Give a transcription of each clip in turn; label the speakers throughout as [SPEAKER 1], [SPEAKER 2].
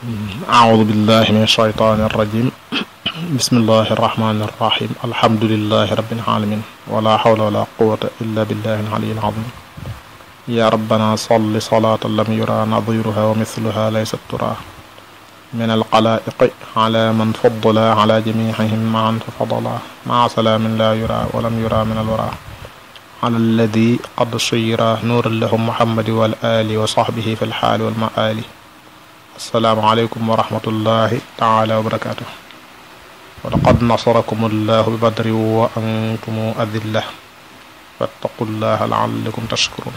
[SPEAKER 1] أعوذ بالله من الشيطان الرجيم بسم الله الرحمن الرحيم الحمد لله رب العالمين ولا حول ولا قوة إلا بالله العلي العظيم يا ربنا صل صلاة لم يرى نظيرها ومثلها ليست ترى من القلائق على من فضل على جميعهم معا ففضلا مع سلام لا يرى ولم يرى من الورى على الذي قد صير نور لهم محمد والآل وصحبه في الحال والمآل. السلام عليكم ورحمة الله تعالى وبركاته. ولقد نصركم الله ببدر وأنتم أذلة فاتقوا الله لعلكم تشكرون.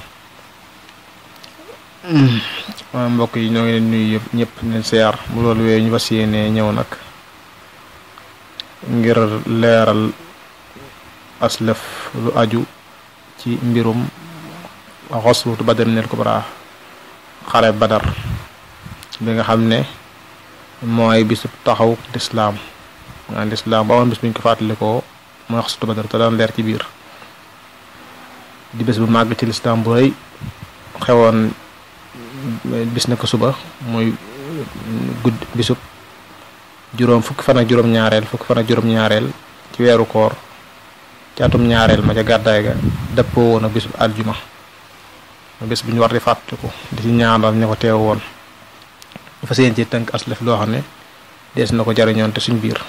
[SPEAKER 1] mbokk yi ñoo ngi leen nuyu ñëpp leen siyaar bu loolu wee ñu fas yéene ñëw nag ngir leeral aslëf lu aju ci mbirum xaswatu Badrinil Kubra, xare Badar bi nga xam ne mooy bisub taxaw lislaam nga lislaam ba woon bis buñ ko fàttalikoo mooy xaswatu Badar te daan leer ci biir di bés bu màgg ci lislaam bu rëy xewoon bis na ko suba muy gudd bisub fukki fan ak juróom-ñaareel ci weeru koor ci atum ñaareel ma ca gàddaay ga dëppoo woon ak bisub aljuma bés bu ñu war di fàttaliku di ci ñaanal ña ko teew woon dafa seen ci tënk aslaf loo xam ne dees na ko jariñoon te suñ biir.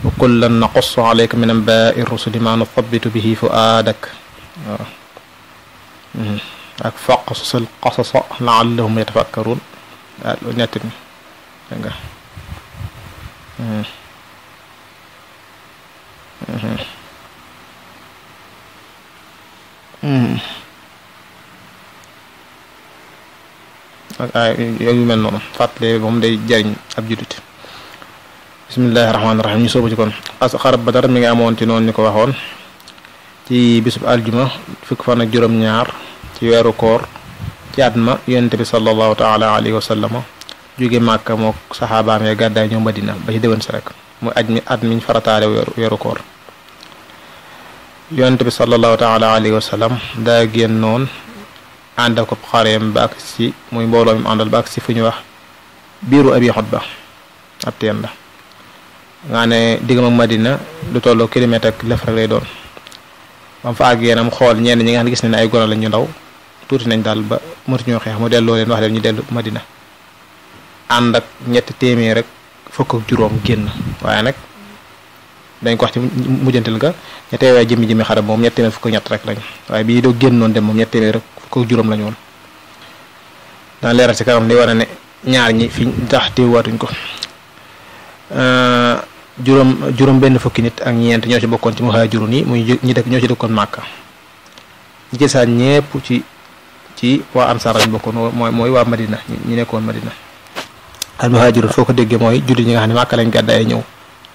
[SPEAKER 1] wa kullan naqussu alayka min anbaa'i rusuli ma nuthabbitu bihi fu'aadak ak faqsusil qasasa la'allahum yatafakkarun lu nett ni nga ak ay yooyu mel noonu fàttale moom day jariñ ab juddit. bismillahi rahmaani rahim ñu soobu ci kon xare Badar mi ngi amoon ci noonu ñu ko waxoon ci bisub aljuma fukk fan ak juróom-ñaar ci weeru koor ci at ma yonent bi sallallahu taala alayhi wa sallama jóge Màkka mook saxaabaam ya gàddaay ñëw Madina ba ci déwén sa rek muy at miñ farataale weeru koor. yonent bi sallallahu taala alayhi wa sallam daa génnoon ànd ak xareem ba ak si muy mbooloo mi àndal ba ak si fu ñu wax biiru Abi Xutba ab teen la nga ne diggam ak Madina lu tolloo kilomètre ak lef rek lay doon. bam fa àggee nam xool ñenn ñi nga xam ne gis nañ ne ay gone lañ ñu ndaw tuuti nañ daal ba mënatuñoo xeex mu delloo leen wax leen ñu dellu Madina ànd ak ñetti téeméer rek fukk ak juróom génn. waaye nag dañ ko wax ci mujjantal nga ña teewee jëmmi xare moom ñetti téeméer fukk ak ñett rek lañ waaye bii doo génnoon dem moom ñetti téeméer rek fukk ak juróom lañu woon. daan leeral ci kanam di war a ne ñaar ñi fi tax téewaatuñ ko. juróom benn fukki nit ak ñeent ñoo ci bokkoon ci muhaajirun yi muy ñoo ci dëkkoon Màkka ñi ci saan ñépp ci waa ansaar lañ bokkoon mooy waa Madina ñi nekkoon Madina. al muhaajirun foo ko déggee mooy julli ñi nga xam ne Màkka lañ gàddaay ñëw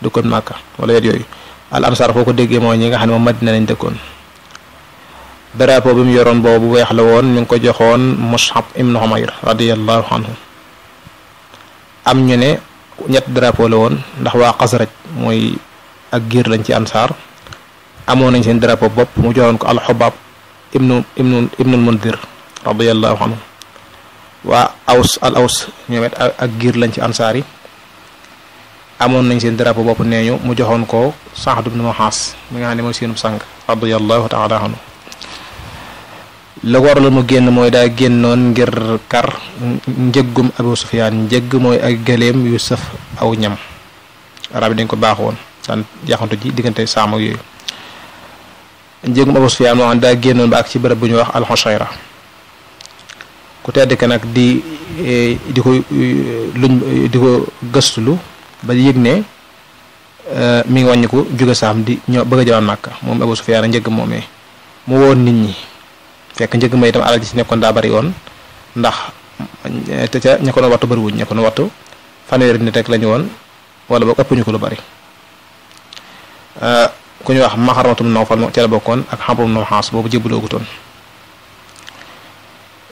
[SPEAKER 1] dëkkoon Màkka wala yooyu. al ansaar foo ko déggee mooy ñi nga xam ne moom Madina lañ dëkkoon. drapeau bi mu yoroon boobu bu weex la woon mi ngi ko joxoon Mus'ab ibn Umayr radiyallahu anhu. am ñu ne ñett drapeau la woon ndax waa Xasraj mooy ak giir lañ ci ansaar amoon nañ seen drapeau bopp mu joxoon ko al-Xubaab ibnul Mundir radiyallahu anhu. waa aws ñoom it ak giir lañ ci ansaar yi amoon nañ seen drapeau bopp nee ñu mu joxoon ko Saad ibn Muaaz mi nga xam ne mooy seenub sang radiyallahu taala anhu. la ko waral mu génn mooy daa génnoon ngir kar njëggum Abu Sufyaan njëgg mooy ay gëléem yu sëf aw ñam arab yi dañ ko baaxoon daan yaxantu ji diggante saam ak yooyu. njëggum Abu Sufyaan moo xam daa génnoon ba ak ci bërëb bu ñuy wax al-Xushayra ku tedd ka nag di ko gëstulu ba yëg ne mi ngi wàññiku jóge saam di ñëw bëgg a jëwaat Màkka moom Abu Sufyaan njëgg moomee mu woon nit ñi. fekk njëg ma itam alal ji ci nekkoon daa bari woon ndax te ca ña ko doon wattu bariwuñ ña ko doon wattu fanweeri nit rek lañu woon wala boog ëpp ñu ko lu bari. ku ñu wax Maxramatum Nawfal ca la bokkoon ak Amru ibn Al-Aas boobu jébbaloogutoon.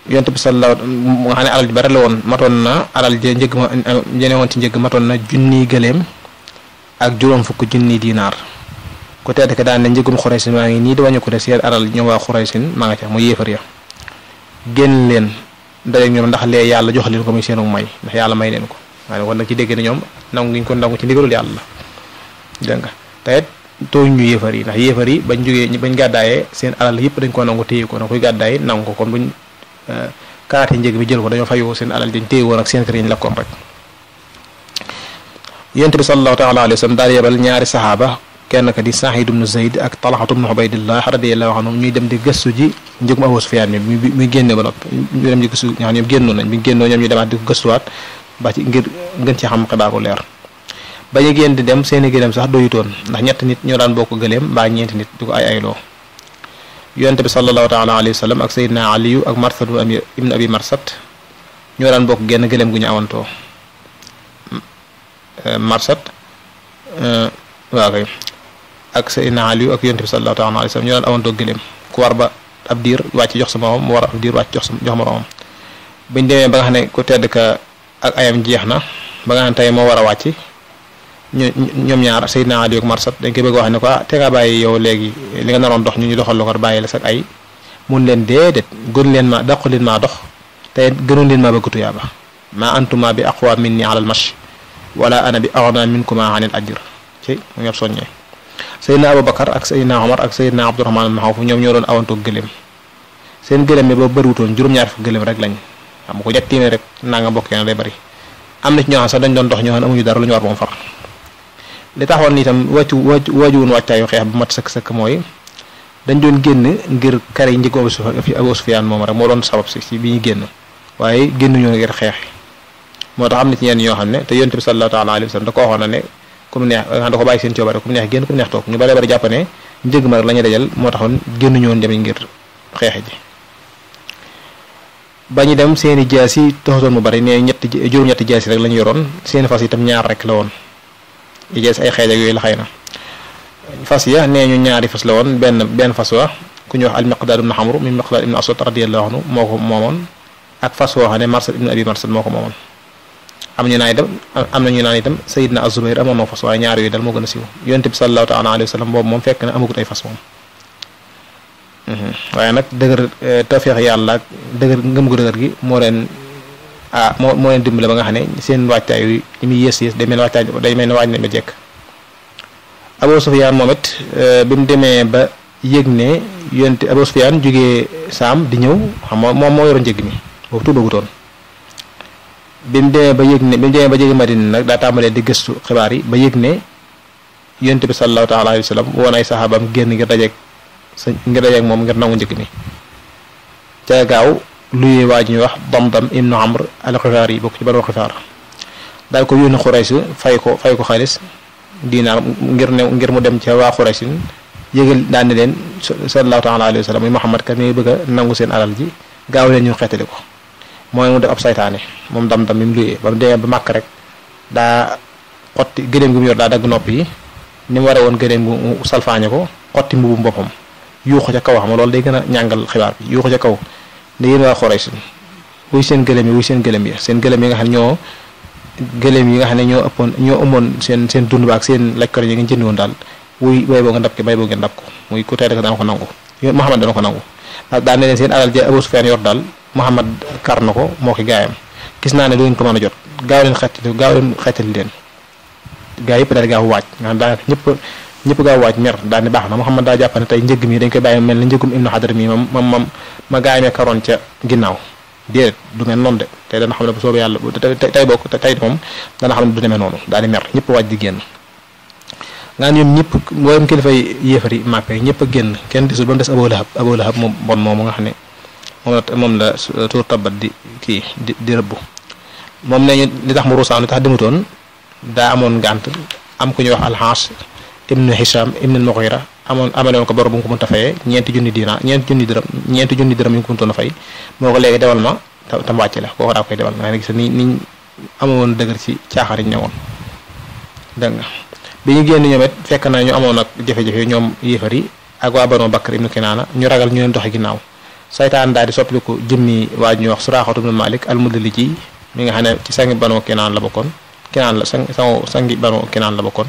[SPEAKER 1] yonent bi sallallahu nga xam ne alal ji bari la woon matoon na alal ji njëg ma jene woon ci njëg matoon na junniy gëléem ak juróom fukk junniy diinaar. ku tedd ka daan ne njëgum Xuraysin maa ngi nii di wàññi ko de seen alal ñoom waa Xuraysin maa nga ca mu yéefar ya génn leen dajeeg ñoom ndax lee yàlla jox leen ko muy seenu may ndax yàlla may leen ko waaye kon nag ci dégg ne ñoom nangu ngiñ ko nangu ci ndigalul yàlla dégg nga te tooñ ñu yéefar yi ndax yéefar yi bañ gàddaayee seen alal yëpp dañ ko nangu téye ko na koy gàddaay nangu ko kon buñ kaatee njëg bi jël ko dañoo fayoo seen alal dañ téye woon ak seen kër yi ñu lakkoon rek. yonent bi sallallahu taala alayhi wa sallam daal yebal ñaari saxaaba kenn ka di Saïd ibnu Zayd ak Talhatu ibnu Ubaydillah radiyallahu anhum ñuy dem di gëstu ji njëgum Abu Sufyaan mi muy génne ba noppi ñu dem di gëstu ñoo xam ñoom génnoon nañ bi ñu génnoo ñoom ñu demaat di ko gëstuwaat ba ci ngir gën ci xam xibaaru leer ba ñu génn di dem seeni gëléem sax doyutoon ndax ñett nit ñoo daan bokk gëléem mbaa ñeenti nit di ko ay ayloo yonent bi sallallahu taala alayhi wa sallam ak Seydina Aliyu ak Marsad ibnu Abi Marsad ñoo daan bokk genn gëléem gu ñu awantoo Marsad waaw kay ak Seydina Aliyu ak yonent bi sallallahu taala alayhi wa sallam ñoo daan awantoo gëléem ku war ba ab diir wàcc jox sa moom mu war ab diir wàcc jox moroomam buñ demee ba nga xam ne ku tedd ka ak ayam jeex na ba nga xam ne tey moo war a wàcc ñoom ñaar Seydina Aliyu ak Marsad dañ koy bëgg wax ne ko te nga bàyyi yow léegi li nga naroon dox ñu doxal la ko bàyyi la sax ay mun leen déedéet gën leen ma dàqu leen maa dox te gënoon leen maa bëgg tuyaaba maa antuma bi aqwa minni ala al mash wala ana bi aghna minkuma anil ajr ci mu ñor soññee Seydina Abubakar ak Seydina Omar ak Seydina Abdurahmaan ibn Awf ñoom ñoo doon awantoog gëléem seen gëléem yi ba bëriwutoon juróom-ñaar fukki gëléem rek lañ xam ko ñett téeméer rek naa nga bokk day bari am na ci ñoo xam sax dañ doon dox ñoo xam amuñu dara lu ñu war moom far li taxoon itam wajuwun wàccaayu xeex bu mat sëkk mooy dañ doon génn ngir kare yi njëg Abu Sufyaan moom rek moo doon sabab si bi ñu génn waaye génnuñoo ngir xeex moo tax am na ci ñenn ñoo xam ne te yonent bi sallallahu taala alayhi wa sallam da ko waxoon na ne ku mu neex da ko bàyyi seen coobare ku mu neex génn ku mu neex toog ñu bari bari jàpp ne njëg ma rek la ñuy dajal moo taxoon génnuñu woon dem ngir xeexe ji ba ñu dem seeni jaas yi taxutoon mu bari ne juróom-ñetti jaas yi rek la ñu yoroon seeni fas itam ñaar rek la woon yi jees ay xeej ak yooyu la xëy na fas ya nee ñu ñaari fas la woon benn fas wa ku ñuy wax al Miqdaad ibn Amr mi Miqdaad ibn Aswad radiyallahu anhu moo ko moomoon ak fas woo xam ne Marsad ibn Abi Marsad moo ko moomoon am na ñu naan itam Sayyidina Az-Zubayr amoon na fas waaye ñaar yooyu dal moo gën a siiw yonent bi sallallahu ta'ala alayhi wa sallam boobu moom fekk na amagut ay fas moom waaye nag dëgër tawfeex yàlla ak dëgër ngëm gu dëgër gi moo leen moo leen dimbale ba nga xam ne seen waajtaay yu li muy yées day mel ne waaj nañ ba jekk Abu Sufyaan moom it bi mu demee ba yëg ne yonent Abu Sufyaan jógee Saam di ñëw xam moom moo yoroon njëg mi boobu tuubagutoon bi mu demee ba jógee Madina nag daa tàmbalee di gëstu xibaar yi ba yëg ne yonent bi sallallahu taala alayhi wa sallam woon ay saxaabam génn ngir dajeeg moom ngir nangu njëg mi ca gaaw luyee waa ji ñuy wax Damdam ibnu Amr al-Xifaar yi bokk ci Banu Xifaar daal ko yónni Xurays fay ko xaalis diinaar ngir mu dem ca waa Xurays yëgal daan ne leen sallallahu taala alayhi wa sallam muy Muhammad kat mi bëgg a nangu seen alal ji gaaw leen ñu xeetali ko mooy mu def ab saytaane moom Damdam mi mu luyee ba mu demee ba màkk rek daa xotti gëléem gi mu yor daa dagg nopp yi ni mu waree woon gëléem gu salfaañe ko xotti mbubum boppam yuuxu ca kaw xam nga loolu day gën a ñàngal xibaar bi yuuxu ca kaw ne yéen waa Xurays wuy seen gëléem yi seen gëléem yi nga xam ne ñoo ëmmoon seen dund ba ak seen lajkor yi nga jënd woon daal wuy bay boo nga ndab ki bay boo ngeen ndab ko muy ku tey rek dana ko nangu Muhammad dana ko nangu daan ne leen seen alal ja Abu Sufyaan yor daal Muhammad kar na ko moo ki gaayam gis naa ne du ngeen ko mën a jot gaaw leen xettali leen gaa yëpp daal gaaw waaj nga xam daanaka ñëpp gaaw waaj mer daal ne baax na Muhammad daa jàpp ne tey njëg mi dañ koy bàyyi mel ne njëgum Ibnu Hadar mi ma gaayamee karoon ca ginnaaw déedéet du mel noonu de tey dana xam ne bu soobee yàlla tey bokk tey moom dana xam ne du demee noonu daal di mer ñëpp waaj di génn nga ñoom ñëpp mboolem kilifay yéefari Màkka yi ñëpp a génn kenn desul ba mu des Abu Lahab moom bon moomu nga xam ne moom la tuur tabat di rëbbu moom ne li tax mu rusaan li tax demutoon daa amoon ngànt am ku ñuy wax Alxaas ibnu Hisham ibnu Mughira amaloon ko bor bu mu ko mënta fayee ñeenti junni dërëm yu ko mëntoon a fay moo ko léegi dewal ma tam wàcce la kooku daa koy dewal nga ne gis niñ amoon dëgër ci caaxaar yi ñu ñëwoon dégg nga bi ñu génn ñoom it fekk na ñu amoon ak jafe-jafe ñoom yéefar yi ak waa Banu Bakr ibnu Kinaana ñu ragal ñu leen doxe ginnaaw saytaan daal di soppaliku jëmmi waa ñuy wax Suraaxatu ibnu Malik al-Mudliji mi nga xam ne ci sangi Banu Kinaan la bokkoon sangi Banu Kinaan la bokkoon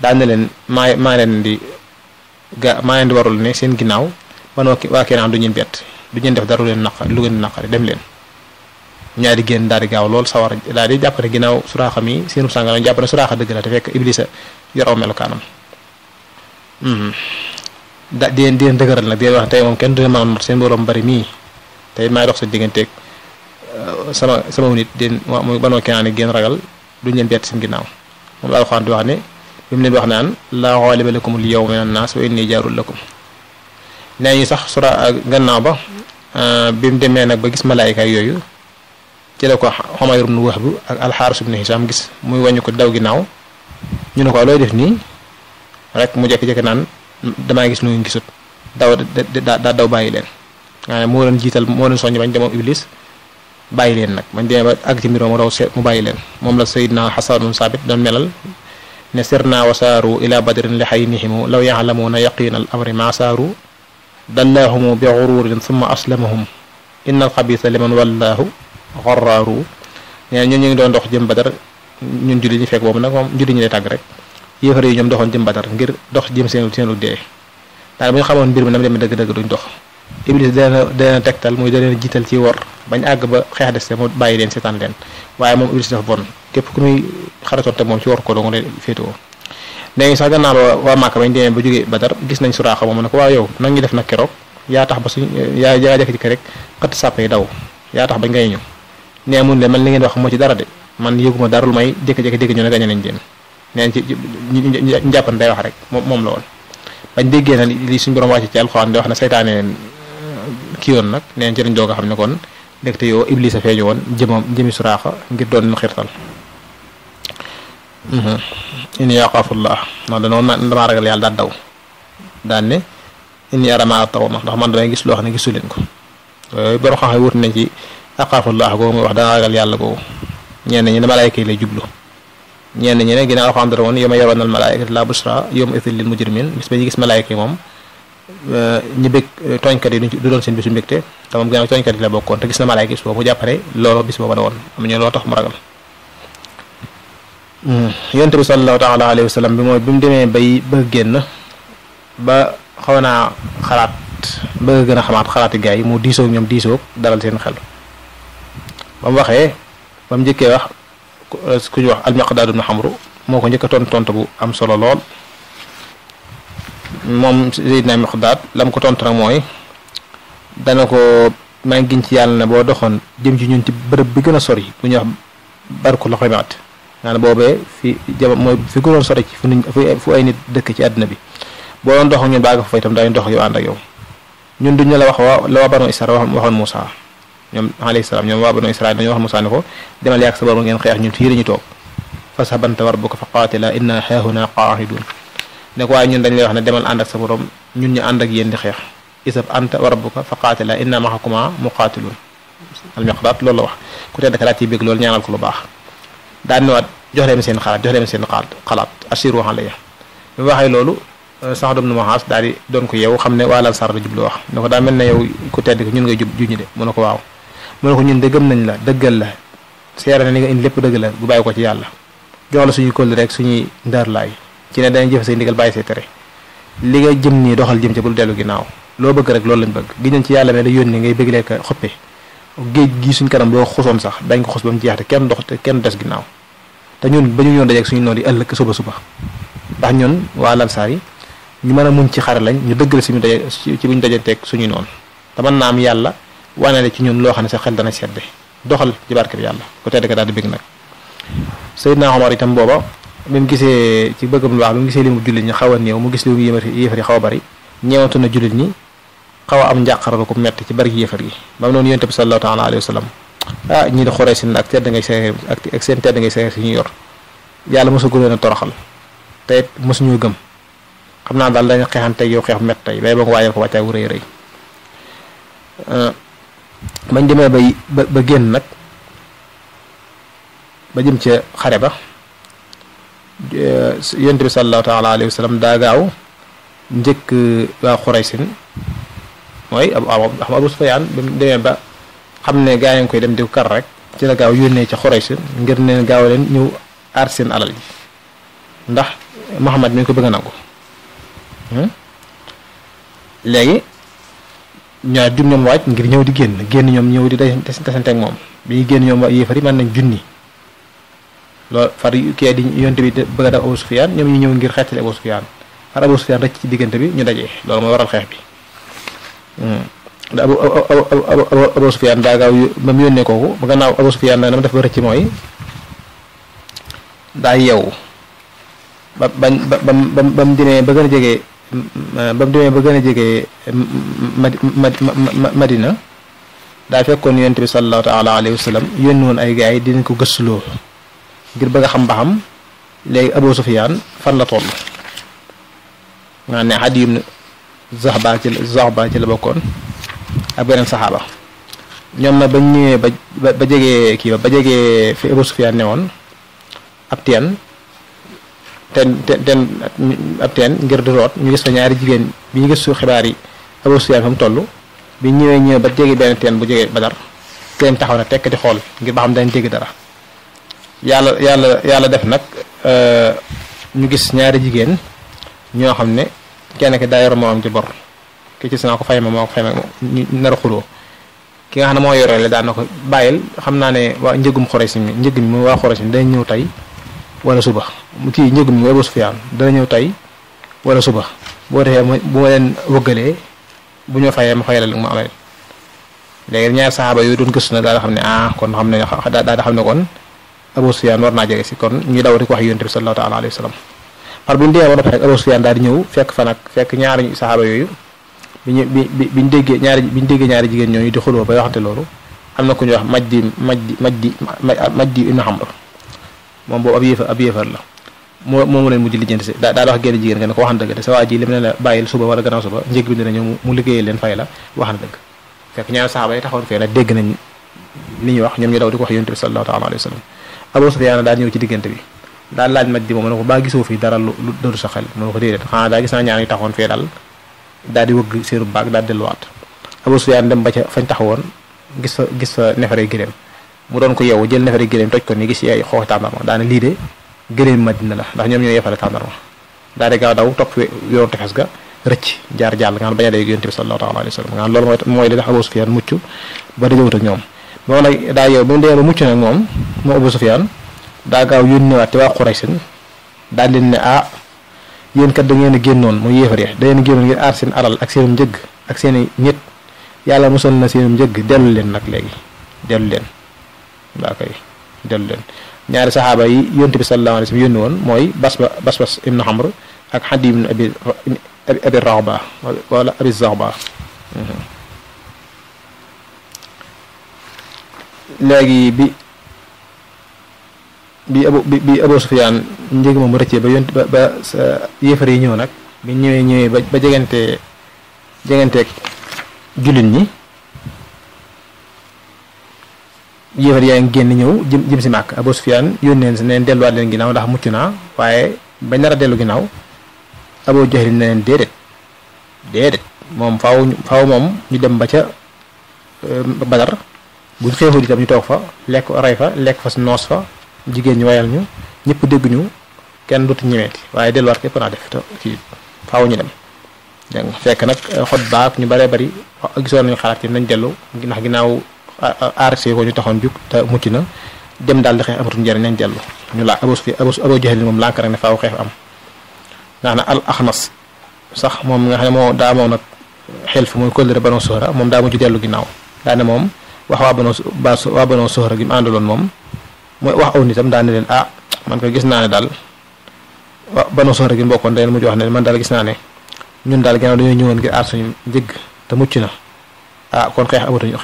[SPEAKER 1] daan na leen maa leen di warul ne seen ginnaaw waa Kinaan du ñeen bett du ñeen def dara lu ngeen naqari dem leen ñaari génn daal di gaaw lool sawar daal di jàpp ne ginnaaw Suraaxa mi seenu sànga lañu jàpp ne Suraaxa dëgg la te fekk Iblisa yor aw melokaanam di leen dëgëral nag di leen wax tey moom kenn du leen mën a not seen mbooloo mu bari mii tey maay dox sa digganteeg sama nit den muy banoo Kinaana génn ragal duñ leen bett seen ginnaaw moom la Alxuraan di wax ne bi mu leen wax naan laa ghaaliba lakum al-yawma mina n-naas wa innii jaarun lakum nee ñu sax sura gannaaw ba bi mu demee nag ba gis malaayika yooyu ci la ko Umayr ibn Wahb ak al-Haaris ibn Hishaam gis muy wàññi ko daw ginnaaw ñu ne ko looy def nii rek mu jékki-jékki naan damaa gis lu ngeen gisut daa daw bàyyi leen nga ne moo leen jiital moo leen soññ bañ demoom Iblis bàyyi leen nag bañ demee ba àgg ci mbir mu daw mu bàyyi leen moom la Sayyidina Hasan ibn Saabit doon melal ne sirna wa saaru ila badrin li xaynihimu law yaxlamuuna yaqiina al amri ma saaru dallaahumu bi gururin summa aslamahum inna alxabisa liman wallaahu xarraaru nee ñun ñu ngi doon dox jëm Badar ñun julli ñi fekk boobu nag moom julli ñi lay tàgg rek yéefar yi ñoom doxoon jëm Badar ngir dox jëm seenu dee daal bu ñu xamoon mbir mi nam demee dëgg-dëgg duñ dox Iblis dana tegtal muy da leen jiital ci wor bañ àgg ba xeex des te mu bàyyi leen seetaan leen waaye moom Iblis dafa bon képp ku muy xaratoon te moom ci wor ko dong lay féetewoo léegi sax gannaaw waa Màkka bañ demee ba jógee Badar gis nañ Suraaxa moom ne ko waaw yow nag ñu def nag keroog yaa tax ba suñ yaa jekk-jekk rek xëtt sàpp yi daw yaa tax bañ ngay ñu nee mun leen man li ngeen wax moo ci dara de man yëguma dara lu may jékki-jékki dégg ñu ne gañe nañ leen neen ci ñu jàppan day wax rek moom la woon bañ déggee na li suñ borom wàcce ci alxuraan di wax ne saytaane kii yoon nag neen ci lañ doog a xam ne kon ndekte yow Iblis a feeñu woon jëmi Suraaxa ngir doon leen xirtal inni yaxaafullah ndax damaa ragal yàlla daal daw daan ne inni ara maa tarawna ndax man damay gis loo xam ne gisu leen ko yooyu borom xam-xam wut nañ ci axaafullah googu muy wax dana ragal yàlla googu ñenn ñi ne malaayka yi lay jublu ñenn ñi ne ginnaaw alxamdulillah woon yawma yarawna al malaayikata la bushra yawma idhin lil mujrimin bis ba ñu gis malaayka yi moom ñu bëgg tooñkat yi du doon seen bisu mbégte te moom ginnaaw tooñkat yi la bokkoon te gis na malaayka bis boobu mu jàppare loolu bis booba la woon am ñu loo tax mu ragal yonent bi sallallahu taala alayhi wa sallam bi mu demee bay bëgg génn ba xaw naa xalaat bëgg gën a xamaat xalaati gars yi mu diisoog ñoom diisoog dalal seen xel ba mu waxee ba mu njëkkee wax ku ñu wax al-Miqdaad ibn Amr moo ko njëkk a tontu bu am solo lool moom Seydina Miqdaad la mu ko tontu nag mooy dana ko maa ngi giñ ci yàlla ne boo doxoon jëm ci ñun ci bërëb bi gën a sori bu ñuy wax barku la xamaat naan boobee fi jamono mooy fi gënoon sori ci fu ay nit dëkk ci àddina bi boo doon dox ak ñun baa nga fa fay itam daañu dox ak yow ànd ak yow ñun duñ la wax la waa banu Israel waxoon Moussa ñoom alayhi salaam ñoom waa banu Israel dañoo wax Moussa ne ko demal yàgg sa borom ngeen xeex ñun fii la ñu toog fa sabanta rabbuka fa qaatila inna haahuna qaa'idun ne ko waaye ñun dañ lay wax ne demal ànd ak sa borom ñun ñu ànd ak yéen di xeex isab anta wa rabbuka fa qaatila inna ma'akuma muqaatilun al-Miqdaad loolu la wax ku tedd ka daal ciy bëgg loolu ñaanal ko lu baax daan ne waat jox leen seen xalaat ashiru alayya bi mu waxee loolu Saad ibn Muaaz daal di doon ko yow xam ne waa Ansaar la jublu wax ne ko daa mel ne yow ku tedd ki ñun ngay juñu de mu ne ko waaw mu ne ko ñun de gëm nañ la dëggal la seere na ni nga indi lépp dëgg la bu bàyyi ko ci yàlla jox la suñuy kóll rek suñuy ndaarlaay ci ne danañ jëfe say ndigal bàyyi say tere li nga jëm nii doxal jëm ca bul dellu ginnaaw loo bëgg rek loolu lañ bëgg gi nañ ci yàlla mais la yónni ngay bëgg lekk xoppe géej gi suñ kanam boo xusoon sax dañ ko xus ba mu jeex te kenn dox te kenn des ginnaaw te ñun ba ñu ñoon dajeeg suñu noonu yi ëllëg suba ndax ñun waa Ansaar yi ñu mën a muñ ci xare lañ ñu dëggal suñu daje ci buñ dajanteeg suñuy noonu te mën naa am yàlla wanale ci ñun loo xam ne sa xel dana sedde doxal ci barke bi yàlla ko tedd ka daal di bëgg nag Seydina Omar itam booba bi mu gisee ci bëggam lu baax bi mu gisee li mu jullit ñi xaw a néew mu gis li mu yéefar yi xaw a bari ñeewantu na jullit ñi xaw a am njàqaral ko metti ci bari yéefar yi ba mu noonu yonent bi sallallahu taala alayhi wa sallam ñii di xoree sin ak tedd ngay seer ak seen tedd ngay seer si ñu yor yàlla mosagu leen a toroxal te it mosuñoo gëm xam naa daal dañu xeexanteeg yow xeex mett tey bay ba nga waajal ko wàccaay wu rëy rëy bañ demee ba génn nag ba jëm ca xare ba yonent bi sallallahu taala alayhi wa sallam daa gaaw njëkk waa Xuraysin mooy Abu Sufyaan ba mu demee ba xam ne gaa yi ngi koy dem di kar rek ci la gaaw yónnee ca Xuraysin ngir neen gaaw leen ñëw aar seen alal ji ndax Muhammad mi ngi ko bëgg a nangu léegi ñaar jum ñoom waaj ngir ñëw di génn ñoom ñëw di desante ak moom bi ñu génn ñoom waa yéefar yi mën nañ junni loolu far kii di yonte bi bëgg a def Abu Sufyaan ñoom ñu ñëw ngir xeetali Abu Sufyaan far Abu Sufyaan rëcc ci diggante bi ñu dajee loolu mooy waral xeex bi Abu Sufyaan daa gaaw ba mu yónnee kooku ba gannaaw Abu Sufyaan nag na ma def ba rëcc mooy daa yeewu ba mu demee ba gën a jege Madina daa fekkoon yonent bi sallallahu taala alayhi wa sallam yónni woon ay gars yi dinañ ko gëstuloo ngir bëgg a xam ba xam léegi Abu Sufyaan fan la toll nga ne Adiy ibn Zahba ci la bokkoon ak beneen saxaaba ñoom nag bañ ñëwee ba jegee kii ba jegee fi Abu Sufyaan ne woon ab teen ngir di root ñu gis fa ñaari jigéen bi ñu gëstu xibaar yi Abu Sufyaan fa mu toll bi ñëwee ba jege benn teen bu jege Badar teen taxaw na tekk di xool ngir ba xam dañ dégg dara yàlla def nag ñu gis ñaari jigéen ñoo xam ne kenn ki daa yor moom ci bor ki ci naa ko fay ma moo ko fay ma ñu nar a xuloo ki nga xam ne moo yorele daan na ko bàyyil xam naa ne waa njëgum Xuraysh mi njëg mi waa Xuraysh mi dañ ñëw tey wala suba kii njëgum mi Abu Sufyaan dana ñëw tey wala suba boo defee bu ma leen wëggalee bu ñu fayee ma fayal lu ma amee léegi ñaari saxaaba yooyu doon gëstu nag daal xam ne kon xam ne daal xam ne kon Abu Sufyaan war naa jege si kon ñu daw di ko wax Yonent bi sallallahu taala alayhi wa sallam par bu ñu demee ba noppi rek Abu Sufyaan daal di ñëw fekk ñaari saxaaba yooyu biñ déggee ñaari jigéen ñooñu di xuloo bay waxante loolu am na ku ñuy wax Majdi ibn Amr moom boobu ab yéefar la moomu leen mujj lijjanti si daal wax génn jigéen nga ne ko wax na dëgg te sa waa ji li mu ne la bàyyil suba wala gannaaw suba njëg bi dina ñëw mu liggéeyee leen fay la wax na dëgg fekk ñaari saxaaba yi taxawoon fee nag dégg nañ li ñuy wax ñoom ñu daw di ko wax Yonent bi sallallahu taala alayhi wa sallam Abu Sufyaan daal ñëw ci diggante bi daal laaj Majdi moom ne ko baa gisoo fii dara lu dëru sa xel mu ne ko déedéet xanaa daa gis naa ñaar yi taxawoon fee daal di wëgg seenu baag daal delluwaat Abu Sufyaan dem ba ca fañ taxawoon gis fa nefere gëléem mu doon ko yeewu jël nefere gëléem toj ko ni gis ay xooxi tàndarma daane lii de gëléem Madina la ndax ñoom ñoo yefale tàndarma daal di gaaw daw topp yoonu tefes ga rëcc jaar jàll nga xam bañ a dee Yonent bi sallallahu taala alayhi wa sallam nga xam loolu mooy li tax Abu Sufyaan mucc ba dajewut ak ñoom moom nag daa yeew bi mu demee ba mucc nag moom Abu Sufyaan daa gaaw yónneewaat te waa Quraysh daal leen ne yéen kat da ngeen a génnoon mooy yéefar yi da ngeen a génnoon ngir aar seen alal ak seenum njëgg ak seen i ñett yàlla musal na seenum njëgg dellu leen nag léegi dellu leen ñaari saxaaba yi Yonent bi sallallahu alayhi wa sallam yónni woon mooy Basbas ibn Amr ak Adiy ibn Abi Rahba wala Abi Zahba léegi bi Abu Sufyaan njëg moom rëccee ba yéefar yi ñëw nag bi ñëwee ba jeganteeg jullit ñi yéefar yaa ngi génn ñëw jëm si màkk Abu Sufyaan yónneen si neen delluwaat leen ginnaaw ndax mucc naa waaye bañ nar a dellu ginnaaw Abu Jahl ne leen déedéet moom faaw moom ñu dem ba ca Badar buñ xeexul itam ñu toog fa lekk rey fa lekk fa noos fa jigéen ñi wayal ñu ñëpp dégg ñu kenn dootu ñemeeti waaye delluwaat képp naa def te kii faaw ñu dem dégg nga fekk nag xot baak ñu bëree bëri gisoon nañu xalaat yi nañ dellu ndax ginnaaw aarse ko ñu taxoon jug te mucc na dem daal di xeex amatul njëriñ nañ dellu ñu laa Abu Jahl moom lànk rek ne faaw xeex am ndax na al Axnas sax moom nga xam ne moo daa moom nag xel fu muy kóllëre Banu Zuhra moom daa mujj dellu ginnaaw daa ne moom wax waa Banu Zuhra gi mu àndaloon moom mooy wax aw nitam daal ne leen man ko gis naa ne daal Banu Zuhra gi mbokkoon da leen mujj wax ne man daal gis naa ne ñun daal ginnaaw dañoo ñëwoon ngir aar suñu njëgg te mucc na kon xeex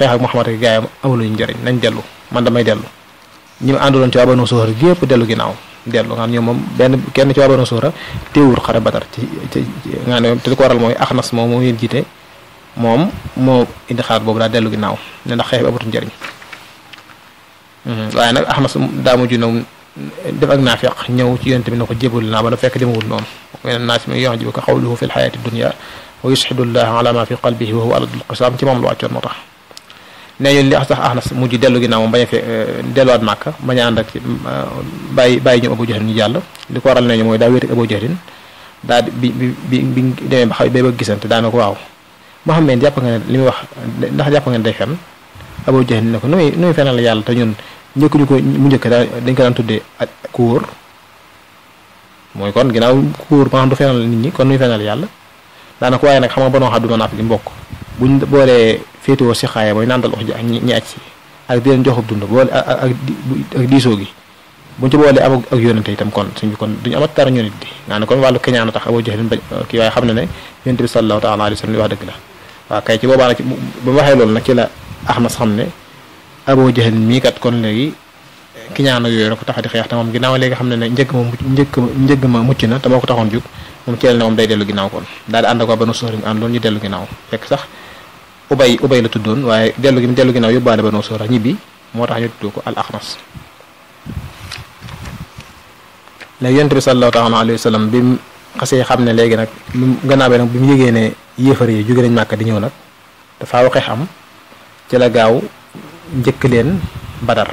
[SPEAKER 1] ak Muhammad ak gaayam amaluñu njëriñ nañ dellu man damay dellu ñi ma àndaloon ci waa Banu Zuhra gi yëpp dellu ginnaaw dellu nga xam ñoom moom kenn ci waa Banu Zuhra teewul xare Badar ci nga ne te li ko waral mooy Axnas moom leen jiite moom moo indi xalaat boobu daal dellu ginnaaw ne ndax xeex bi amatul njëriñ waaye nag Axnas daa mujj nag def ak naafiq ñëw ci Yonent bi ne ko jébal naa ba na fekk demewul noonu weneen naas mi yu'jibuka qawluhu fi l-hayaati dunya wa yushhidu llaha ala ma fi qalbihi wa huwa aladul xisaam ci moom la wàccoon moo tax nee ñu li tax Axnas mujj dellu ginnaaw moom bañ a fee delluwaat Màkka bañ a ànd ak bàyyi ñoom Abu Jahl ñu jàll li ko waral nee ñu mooy daa wéet ak Abu Jahl daa bi demee ba xaw ba gisante daana ko waaw Muhammad jàpp nga ne li muy wax ndax jàpp nga ne day fen Abu Jahl ne ko nu muy fenal yàlla te ñun njëkkuñu ko mu njëkk dañ ko daan tuddee ak ku wóor mooy kon ginnaaw ku wóor maanaam du fenal nit ñi kon nuy fenal yàlla daanaka waaye nag xam nga banoo xam du ma naaf gi mbokk buñ boolee féetewoo si xaaya mooy nandal wax ji ak ñi aj si ak di leen joxub dund boole ak diisoo gi buñ ci boolee am ak yónente itam kon suñ bi kon duñu amat dara ñu nit di nga ne kon wàllu keñaan a tax Abu Jahl bañ kii waaye xam ne ne yonent bi sallallahu taala alayhi wa sallam li wax dëgg la waaw kay ci boobaa nag ba mu waxee loolu nag ci la Ahnas xam ne Abu Jahl mii kat kon léegi kiñaan ak yooyu na ko tax di xeex te moom ginnaaw léegi xam ne ne njëgg ma mucc na te moo ko taxoon jug moom ci la ne moom day dellu ginnaaw kon daal di ànd ak waa Banu Suhra àndoon ñu dellu ginnaaw fekk sax ubay la tuddoon waaye dellu ginnaaw yóbbaale Banu Suhra ñibbi moo tax ñu tudd ko al Axnas léegi yonent bi sallallahu taala alayhi wa sallam bi mu xasee xam ne léegi nag gannaaw bi nag bi mu yëgee ne yéefar yi jóge nañ Màkka di ñëw nag dafa waxee am ci la gaaw njëkk leen Badar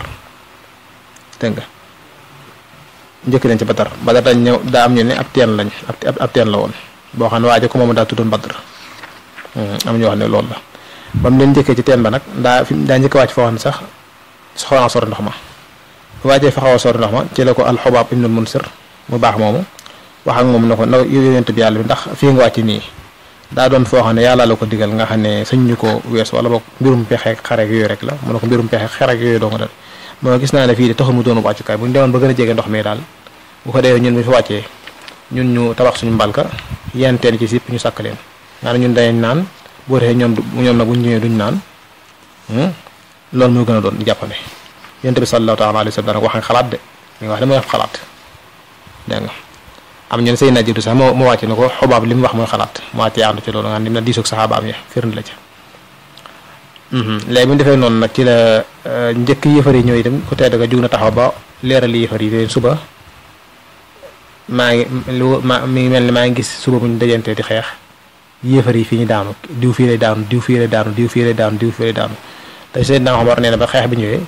[SPEAKER 1] dégg nga njëkk leen ci Badar dañ ñëw daa am ñu ne ab teen lañ ab teen la woon boo xam ne waaye ko moom daa tuddoon Badr am ñoo xam ne loolu la ba mu leen njëkkee ci teen ba nag daa njëkk wàcc foo xam ne sax xaw naa sori ndox ma waajee fa xaw a sori ndox ma ci la ko al-Xubaab ibnul Munsir mu baax moomu wax ak moom ne ko ndaw yonent bi yàlla bi ndax fii nga wàcc nii daa doon foo xam ne yàlla la ko digal nga xam ne sañ ñu ko wees wala boog mbirum pexeek xareek yooyu rek la mu ne ko mbirum pexeek xareek yooyu doo nga dal moo gis naa ne fii de taxul mu doon wàccukaay bu ñu demoon ba gën a jege ndox mi daal bu ko defee ñun bu fi wàccee ñun ñu tabax suñu mbalka yenteen ci sipp ñu sàkk leen nga ne ñun dañ naan boo defee ñoom nag bu ñu ñëwee duñ naan loolu moo gën a doon di jàppale yonent bi sallallahu taala alayhi wa sallam wax nga xalaat de li nga wax dama wax xalaat dégg nga am ñu ne Seydina Jibril sax moo wàcce ne ko Xubaab li mu wax mooy xalaat mu wàccee ànd ci loolu nga nim na diisoog saxaabaam ya firnde la ca léegi bu ñu defee noonu nag ci la njëkk yëfar yi ñëw itam ku tedd ga jug na taxaw ba leeral yëfar yi leen suba mi ngi mel ni maa ngi gis suba bu ñu dajantee di xeex yëfar yi fii ñu daanu diw fii lay daanu diw fii lay daanu diw fii lay daanu diw fii lay daanu te Seydina Omar nee na ba xeex bi ñëwee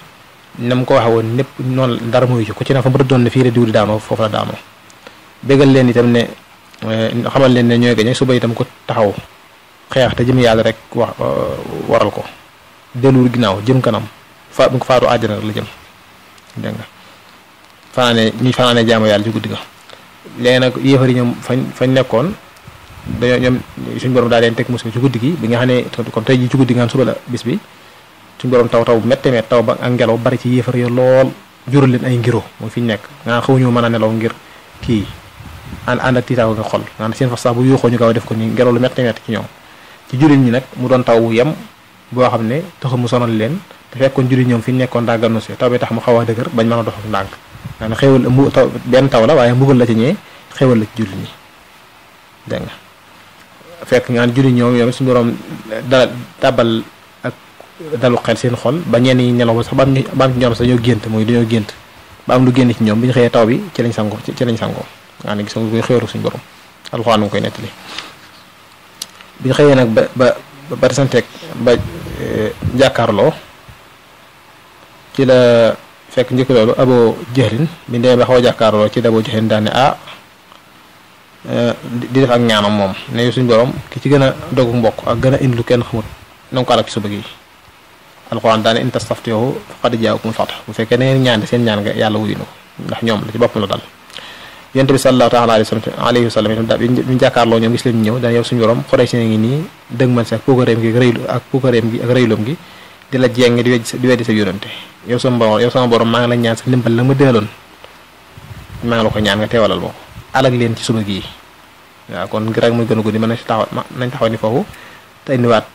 [SPEAKER 1] na mu ko waxee woon népp noonu dara muy ci ku ci ne fa mu doon ne fii la diw di daanoo foofu la daanoo bégal leen itam ne xamal leen ne ñooy gañe suba itam ko taxaw xeex te jëm yàlla rek waral ko delluwul ginnaaw jëm kanam bu ko faatu àjjana la jëm dégg nga fanaane jaamu yàlla ci guddi ga léegi nag yéefar yi ñoom fañ nekkoon dañoo ñoom suñu borom daal leen teg musiba ci guddi gi bi nga xam ne comme tey ji ci guddi nga suba la bis bi suñu borom taw bu méttee mett taw ba ak ngelaw bari ci yéefar yi lool jural leen ay ngiro mooy fi ñu nekk nga xawuñu mën a nelaw ngir kii ànd ak tiitaaw nga xol nga seen fas sax bu yuuxoo ñu gaaw def ko ni ngelaw lu méttee mett ci ñoom ci jullit ñi nag mu doon taw bu yem boo xam ne taxul mu sonal leen te fekkoon jullit ñoom fi ñu nekkoon daa gannu si taw bi tax mu xaw a dëgër bañ mën a dox ak ndànk nga ne xéwal benn taw la waaye mbugal la ci ñee xéwal la ci jullit ñi dégg nga fekk nga ne jullit ñoom suñu borom dabal ak dalu xel seen xol ba ñenn ñi nelaw ba sax ba am ci ñoom sax dañoo gént mooy dañoo gént ba am lu génn ci ñoom bi ñu xëyee taw bi ci lañ sangoo nga ne gis nga koy xéeru suñu borom alxuraan mu koy nettali bi ñu xëyee nag ba desanteeg ba jàkkaarloo ci la fekk njëkk loolu Abu Jahlin bi ndee ba xaw a jàkkaarloo ci la Abu Jahlin daal ne di def ak ñaanam moom ne suñu borom ki ci gën a dogu mbokk ak gën a indi lu kenn xamut na nga ko alak ci suba gi alxuraan daane in tastaftihu faqad jaakumul fath bu fekkee da ngeen ñaan seen ñaan nga yàlla wuyu na ko ndax ñoom la ci boppam la dal yonent bi sallallahu taala alayhi wa sallam itam daal bi ñu jàkkaarloo ñoom gis leen ñëw dana yow suñu borom xoree si ngi nii dëgg man si ak puukareem gi ak rëyloom gi di la jeng di weddi sa yonante yow sama borom maa ngi la ñaan sa ndimbal la ma dëloon maa ngi la ko ñaan nga teewalal moo ko alag leen ci suba gii waaw kon ngir rek muy gën a guddi mën nañ taxaw ni foofu te indiwaat